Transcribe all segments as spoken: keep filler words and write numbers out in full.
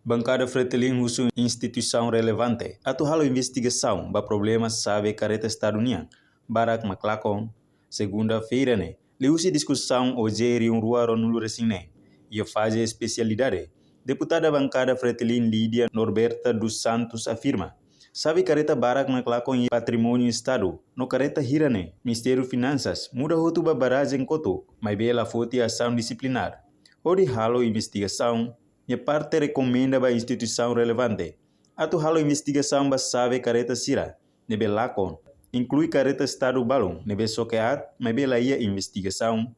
Bankada Fretilin husu instituisaun relevante atu halo investigasaun ba problema xave kareta Estadu nian barak mak lakon. Segunda-feira ne'e, liuhusi diskusaun O J rihun rua ruanulu-resin-neen iha faze espesialidade, deputada bankada Fretilin Lídia Norberta dos Santos afirma, xave kareta barak mak lakon iha patrimóniu Estadu no kareta hira ne'e Ministériu Finansas muda hotu ba garajen kotuk, maibé la foti asaun disiplinár hodi halo investigasaun. Nia parte rekomenda ba instituisaun relevante atu halo investigasaun ba xave kareta sira ne'ebé lakon, inklui kareta Estadu balun ne'ebé xoke aat, maibé la iha investigasaun.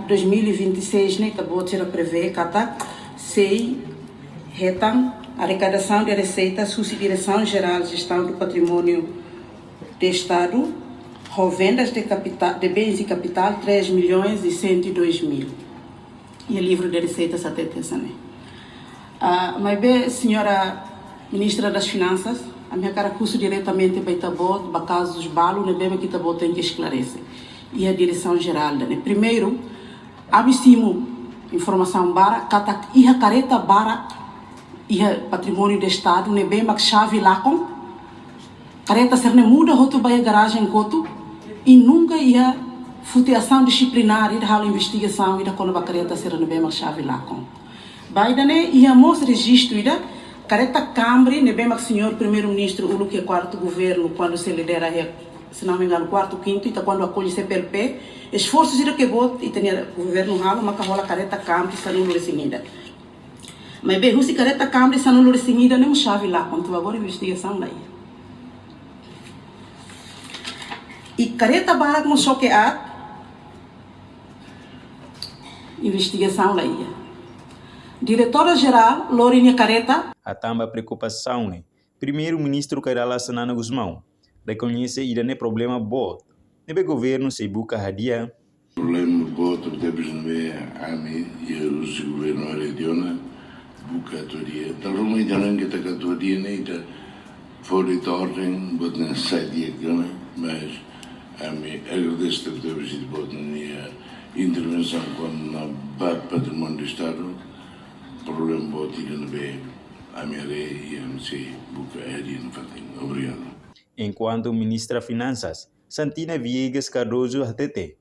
Dois mil e vinte e seis ne'e ita-boot sira prevee katak sei hetan arrecadação de receitas husi Direção Geral de Gestão do Património de Estado ho vendas de capita-, de bens e capital três milhões e cento e dois mil. Iha livru de reseitas hatete hanesan ne'e. Ah, maibé, señora Ministra das Finansas, ami hakarak husu diretamente ba ita-boot, ba kazus balu ne'ebé mak ita-boot tenke esklarese iha Diresaun Jerál ida-ne'e. Primeiru, ami simu informasaun barak katak iha kareta barak iha patrimóniu de Estadu ne'ebé mak xave lakon. Kareta sira-ne'e muda hotu ba iha garajen kotuk i nunka iha foti asaun disiplinár ida, halo investigasaun ida kona-ba kareta sira ne'ebé mak xave lakon. Ba ida-ne'e iha mós rejistu ida, kareta Camry ne'ebé mak señór Primeiru-Ministru uluk iha kuartu governu, kuandu sei lidera iha, se não me engano, kuartu, kintu, ita kuandu akoñese C P L P, esforsu sira ke boot, ita-nia governu halo, maka hola kareta Camry sanulu-resin-ida. Maibé husi kareta Camry sanulu-resin-ida ne'e mós xave lakon, to'o agora investigasaun la iha. I kareta barak mós xoke aat, investigasaun la iha. Diretora Jerál lori nia kareta. Hatán ba preokupasaun ne'e, Primeiru-Ministru Kay Rala Xanana Gusmão rekoñese ida-ne'e problema boot ne'ebé governu sei buka hadi'a. Problema boot tebes ne'ebé ami iha husi governu área tiha ona buka atu hadi'a. Tanba ruma ita-nia katak atu hadi'a ne'e ita fó de'it orden, buat ne'e sai di'ak ona, mas ami agradese tebes ita-boot nia intervensaun kona-ba patrimóniu Estadu, problema boot ida ne'ebé ami haree i ami sei buka hadi'a nafatin. Obrigadu. Enkuantu Ministra Finansas, Santina Viegas Cardoso hatete,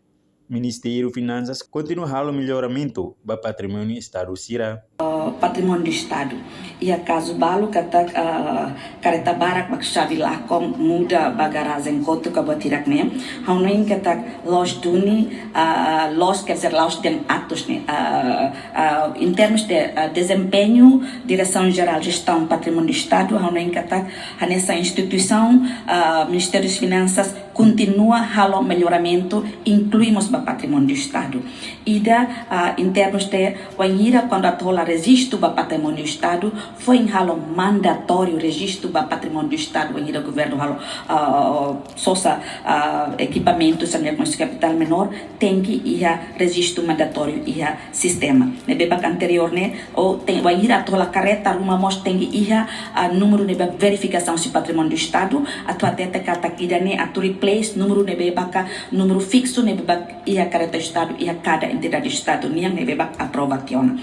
Ministériu Finansas kontinua halo melloramentu ba patrimóniu Estadu sira. Ah, patrimóniu Estadu. Iha kazu balu katak, ah, kareta barak mak xave lakon muda ba garajen kotuk ka buat hirak ne'e. Ha'u hanoin katak loos duni, ah, loos, quer dizer, loos de'it atus ne'e. Ah, ah, em termos de, ah, desempenho, Diresaun Jerál Jestaun Patrimóniu Estadu, ha'u hanoin katak hanesan instituisaun, ah, Ministériu Finansas kontinua halo melloramentu, inklui mós ba patrimóniu Estadu. Ida, ah, em termos de, wainhira kuandu atu hola rejistu ba patrimóniu Estadu, foin halo mandatóriu rejistu ba patrimóniu Estadu, wainhira governu halo, ah, sosa, ah, ekipamentu sira-ne'e koñese kapitál menór, tenke iha rejistu mandatóriu iha sistema. Ne'ebé mak anteriór ne'e, ou tenke, wainhira atu hola kareta ruma mós tenke iha, ah, númeru ne'ebé verifikasaun husi patrimóniu Estadu, atu hatete katak ida-ne'e atu replace númeru ne'ebé maka númeru fiksu ne'ebé maka iha kareta Estadu, iha kada entidade Estadu nian ne'ebé maka aprova tiha ona.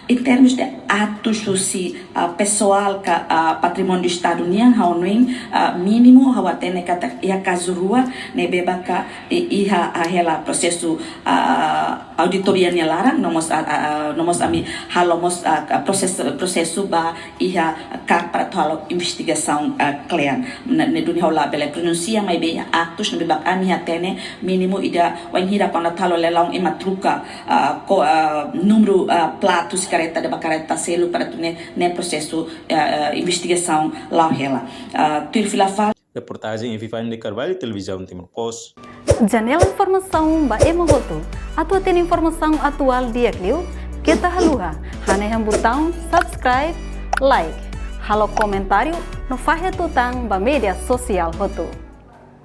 Em termos de atus husi, ah, pesoál ka, ah, patrimóniu Estadu nian, ha'u hanoin, ah, mínimu ha'u hatene katak iha kazu rua ne'ebé maka i-, iha, ah, hela prosesu, ah, auditoria nia laran, no mós, ah, ah, ah, no mós ami halo mós, ah, prosesu, prosesu ba iha KAK para atu halo investigasaun, ah, kle'an. Ne'e, ne'e duni ha'u labele pronunsia, maibé iha atus ne'ebé maka ami hatene mínimu ida wainhira kuandu atu halo leilaun ema troka, ah, ko-, ah, númeru, ah, platu husi kareta ida ba kareta seluk para atu ne'e, ne'e prosesu, ah, ah, investigasaun la'o hela. Ah, tuir fila fali. Reportajen Epifânio de Carvalho, Televizaun Timor Post. Janela informasaun ba ema hotu. Atu hatene informasaun atuál di'ak liu, keta haluha hanehan butaun subscribe, like, halo komentáriu no fahe tutan ba média sosiál hotu.